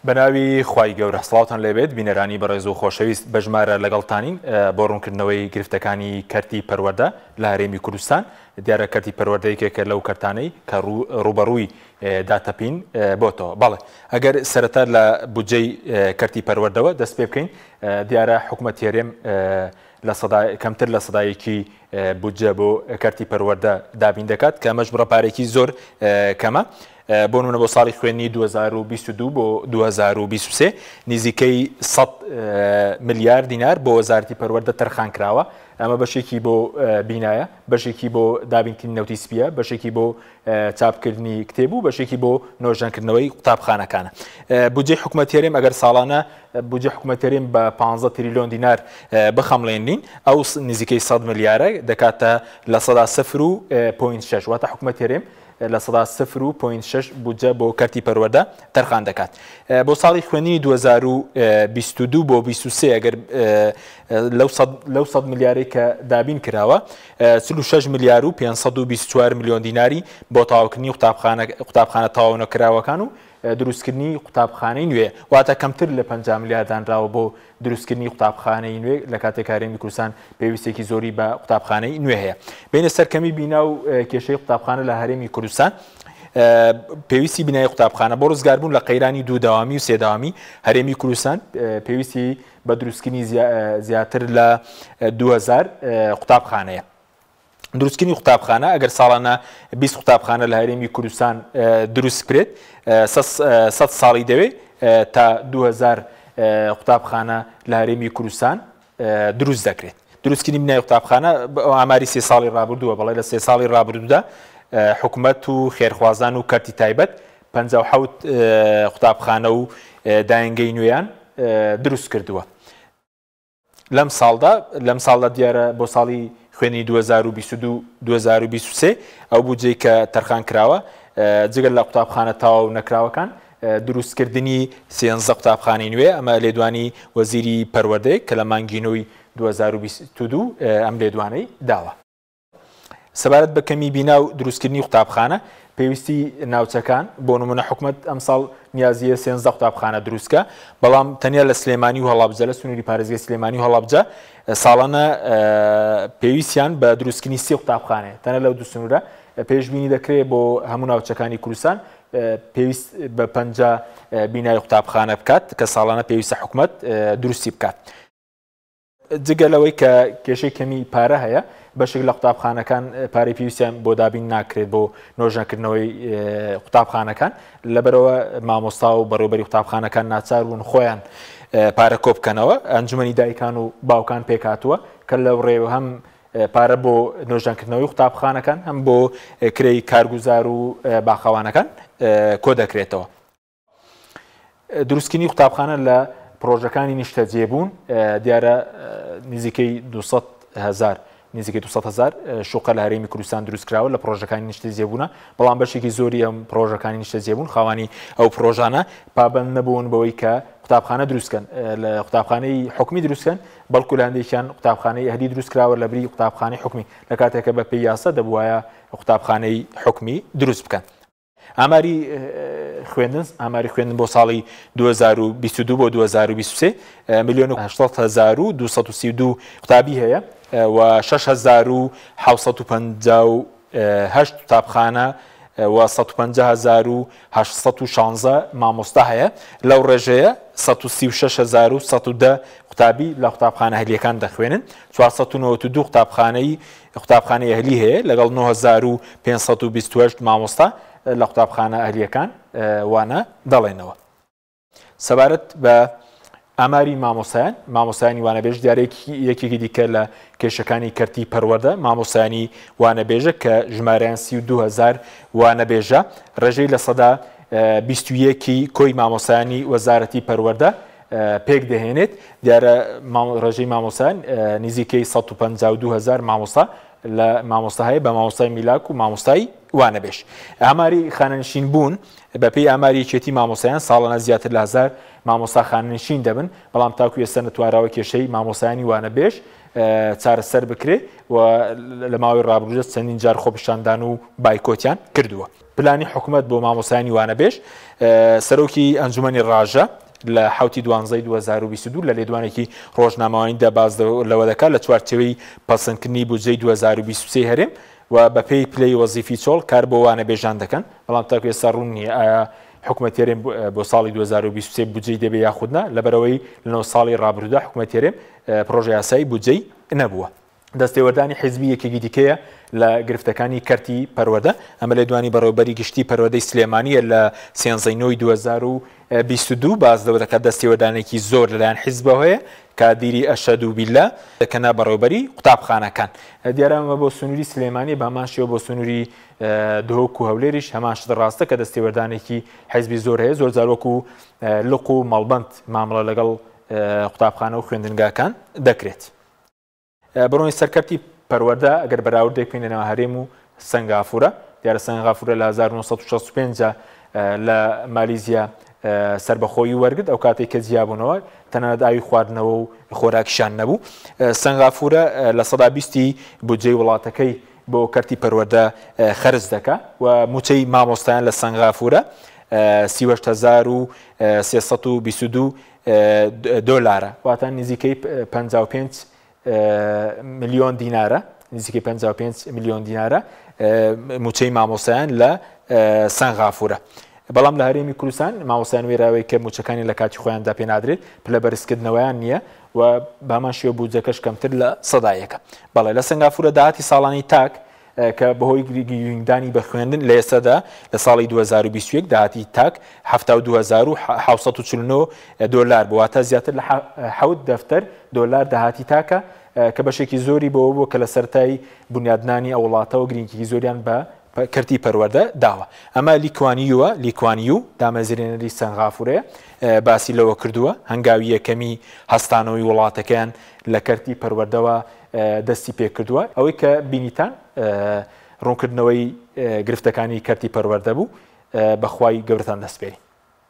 بەناوی خوای گەورە سڵاوتان لێبێت بینەرانی بەڕێز و خۆشەویست بەژمارە لەگەڵتانین بۆ ڕوونکردنەوەی گرفتەکانی کەرتی پەروەردە لە هەرێمی کوردستان دیارە کەرتی پەروەردە یەکێکە لەو کەرتانەی کە ڕووبەڕووی داتەپین بۆتەوە بەڵێ ئەگەر سەرەتا لە بودجەی کەرتی پەروەردەوە دەست پێ بکەین دیارە حکومەت هەرێم لە سەدا کەمتر لە سەدایەکی بودجە بۆ کەرتی پەروەردە دابین دەکات کە ئەمەش بڕە پارێکی زۆر کەمە بۆ نمونە بۆ ساڵی خوێندنی 2022 بۆ 2023 نزیکەی 100 ملیار دینار بۆ وەزارەتی پەروەردە تەرخان کراوە ئەمە بەشێکی بۆ بینایە بەشێکی بۆ دابینکردنی نەوتی سپیە بەشێکی بۆ چاپکردنی کتێب و بەشێکی بۆ نۆژەنکردنەوەی قوتابخانەکانە. بودجەی حکومەت هەرێم ئەگەر ساڵانە بودجەی حکومەت هەرێم بە 15 تریلیۆن دینار بخەمڵێنین ئەو نزیکەی 100 ملیارە دەکاتە 0.6% واتە حکومەت هەرێم 0.6% بودجە بۆ کەرتی پەروەردە تەرخان دەکات. بۆ ساڵی خوێندنی 2022 بۆ 23 ئەگەر لەو 100 ملیارەی کە دابین کراوە 46 ملیار و 524 ملیۆن دیناری بۆ تەواوکردنی قوتابخانە تەواونەکراوەکان و دروستکردنی قوتابخانەی نوێ، واتە کەمتر لە 50 ملیار دانراوە بۆ دروستکردنی قوتابخانەی نوێ لە کاتێک هەرێمی کوردستان پێویستێکی زۆری بە قوتابخانەی نوێ هەیە. بینە سەر کەمی بینا و کێشەی قوتابخانە لە هەرێمی کوردستان. پێویستی بینای قوتابخانە بۆ ڕزگاربوون لە قەیرانی دوو دەوامی و سێ دەوامی هەرێمی کوردستان پێویستی بە دروستکردنی زیاتر لە 2000 قوتابخانەیە. دروستکردنی قوتابخانە ئەگەر ساڵانە 20 قوتابخانە لە هەرێمی کوردستان دروست بکرێت 100 ساڵی دەوێت تا 2000 قوتابخانە لە هەرێمی کوردستان دروست دەکرێت. دروستکردنی بنای قوتابخانە ئاماری سێ ساڵی ڕابردووە بەڵێ لە سێ ساڵی ڕابردوودا حکومەت و خێرخوازان و کەرتی تایبەت 57 قوتابخانە و دایەنگەی نوێیان دروست کردووە. لەم ساڵدا لەم ساڵدا دیارە بۆ ساڵی خوێنی 2022 2023 ئەو بودجەی کە تەرخان کراوە جگە لە قوتابخانە تەواو نەکراوەکان دروستکردنی سێنزە قوتابخانەی نوێ ئەمە لێدوانی وەزیری پەروەردەیە کە لە مانگی نۆی 2022 ئەم لێدوانەی داوە. سەبارەت بە کەمی بینا و دروستکردنی قوتابخانە، پێویستی ناوچەکان، بۆ نمونە حکومەت ئەمساڵ نیازیە سێنزدە قوتابخانە دروستکە، بەڵام تەنیا لە سلێمانی و هەڵەبجە لە سنووری پارێزگای سلێمانی و هەڵەبجە ساڵانە پێویستیان بە دروستکردنی سێ قوتابخانەیە تەنە لەو دوو سنوورە پێشبینی دەکرێت بۆ هەموو ناوچەکانی کوردستان پێویست بە 50 بینای قوتابخانە بکات کە ساڵانە پێویستە حکومەت دروستی بکات. جگە لەوەی کە کێشەی کەمی پارە هەیە، بەشێک لە قوتابخانەکان پارەی پێویستیان بۆ دابین ناکرێت بۆ نۆژەنکردنەوەی قوتابخانەکان، لەبەرئەوە مامۆستا و بەڕێوەبەری قوتابخانەکان ناچار بوون خۆیان پارە کۆبکەنەوە، ئەنجومەنی دایکان و باوکان پێکهاتووە کە لەو ڕێوە هەم پارە بۆ نۆژەنکردنەوەی قوتابخانەکان هەم بۆ کرێی کارگوزار و باخەوانەکان کۆدەکرێتەوە. دروستکردنی قوتابخانە لە پرۆژەکانی نیشتەجێبوون دیارە نزیکەی 200 هزار نزیکەی 200 هزار شوقە لە هەرێمی کوردستان دروستکراوە لە پرۆژەکانی نیشتەجێبوونە بەڵام بەشێکی زۆری ئەم پرۆژەکانی نیشتەجێبوون خاوانی ئەو پرۆژانە پابند نەبوون بەوەی کە قوتابخانە دروستکەن لە قوتابخانەی حکومی دروستکەن بەڵکو لە هەندێکیان قوتابخانەی ئەهلی دروستکراوە لە بری قوتابخانەی حکومی لە کاتێکە بە پێی یاسا دەبوایە قوتابخانەی حکومی دروست بکەن. ئاماری خوێندن ئاماری خوێندن بۆ ساڵی 2022 بۆ 2023 ملیۆن و 800,232 قوتابی هەیە و 6758 قوتابخانە و 150816 مامۆستا هەیە لەو ڕێژەیە 136110 قوتابی لە قوتابخانە هەلیەکان دەخوێنن 492 قوتابخانەی قوتابخانەی ئەهلی هەیە لەگەڵ 9528 مامۆستا لە قوتابخانە ئەهلیەکان وانە دەڵێنەوە. سەبارەت بە ئاماری مامۆستایان، مامۆستایانی وانەبێژ دیارە یەکێکی دیکە لە کێشەکانی کەرتی پەروەردە مامۆستایانی وانەبێژە کە ژمارەیان 32 هەزار وانەبێژە ڕێژەی 21% کۆی مامۆستایانی وەزارەتی پەروەردە پێک دەهێنێت، دیارە ڕێژەی مامۆستایان نزیکەی 152 هەزار مامۆستا لە مامۆستا هەیە بە مامۆستای میلاک و مامۆستای وانەبێژ. ئاماری خانەنشین بوون بەپێی ئاماری یەکێتی مامۆستایان ساڵانە زیاتر لە هەزار مامۆستا خانەنشین دەبن، بەڵام تاکو ئێستا نەتواراوە کێشەی مامۆستایانی وانەبێژ چارەسەر بکرێ و لە ماوەی ڕابردوودا چەندین جار خۆپیشاندان و بایکۆتیان کردووە. پلانی حکومەت بۆ مامۆستایانی وانەبێژ، سەرۆکی ئەنجومەنی ڕاژە لە حەوتی دوانزەی 2022 لە لێدوانێکی ڕۆژنامەوانیدا باس لەوە دەکات لە چوارچێوەی پەسەندکردنی بودجەی 2023 هەرێم و بەپێی پلەی وەزیفی چۆڵ کار بۆ وانەبێژان دەکەن، بەڵام تاکو ئێستا ڕوون نییە ئایا حکومەتی هەرێم بۆ ساڵی 2023 بودجەی دەبێ یاخود نا، لەبەرئەوەی لە 9 ساڵی ڕابردوودا حکومەتی هەرێم پڕۆژەیاسای بودجەی نەبووە. دەستێوەردانی حیزبی یەکێکی دیکەیە لە گرفتەکانی کەرتی پەروەردە، ئەمە لێدوانی بەڕێوەبەری گشتی پەروەردەی سلێمانییە لە سێنزەی نۆی 2022 باس لەوە دەکات دەستێوەردانێکی زۆر لەلایەن حیزبەوە هەیە کادیری ئەشەد و بیلە دەکەنە بەڕێوەبەری قوتابخانەکان. دیارە ئەمە بۆ سنووری سلێمانییە، بە هەمان شێوە بۆ سنووری دهۆک و هەولێریش هەمان شت ڕاستە کە دەستێوەردانێکی حیزبی زۆر هەیە، زۆر جار وەکو لق و مەڵبەند مامەڵە لەگەڵ قوتابخانە و خوێندنگاکان دەکرێت. بڕۆین سەر کەرتی پەروەردە، ئەگەر بەراوردێک بکەین لەنێوان هەرێم و سەنگافورە، دیارە سەنگافورە لە 1965 لە مالیزیا سەربەخۆیی وەرگرت، ئەو کاتێک کە جیابوونەوە تەنانەت ئاوی خواردنەوە و خۆراکیشان نەبوو. سەنگافورە 20%ی بودجەی وڵاتەکەی بۆ کەرتی پەروەردە خەرج دەکا و مووچەی مامۆستایان لە سەنگافورە 38322 دۆلارە، واتە نزیکەی 55 ملیۆن دینارە، نزیکەی 55 ملیۆن دینارە مووچەی مامۆستایان لە سەنغافورە. بەڵام لە هەرێمی کوردستان مامۆستایان وێراوەی کە مووچەکانی لە کاتی خۆیاندا پێنادرێت، پلە بەرزکردنەوەیان نییە و بەهەمان شێوە بودجەکەش کەمتر لە سەدا یەکە. بەڵێ لە سەنگافورە داهاتی ساڵانی تاک کە بەهۆی گرنگدانی بە خوێندن لە ئێستادا لە ساڵی 2021 داهاتی تاک 72749 دۆلار بوو، واتە زیاتر لە حەوت دەفتەر دۆلار داهاتی تاکە کە بەشێکی زۆری بەوە بووە کە لە سەرەتای بونیادنانی ئەو وڵاتەوە گرنگیی زۆریان بە کەرتی پەروەردە داوە. ئەمە لی کوان یوە، لی کوان یو، دامەزرێنەری سەنغافورەیە، باسی لەوە کردووە، هەنگاوی یەکەمی هەستانەوەی وڵاتەکەیان لە کەرتی پەروەردەوە دەستی پێکردووە. ئەوەی کە بینیتان ڕوونکردنەوەی گرفتەکانی کەرتی پەروەردە بوو، بە خوای گەورەتان دەسپێرین.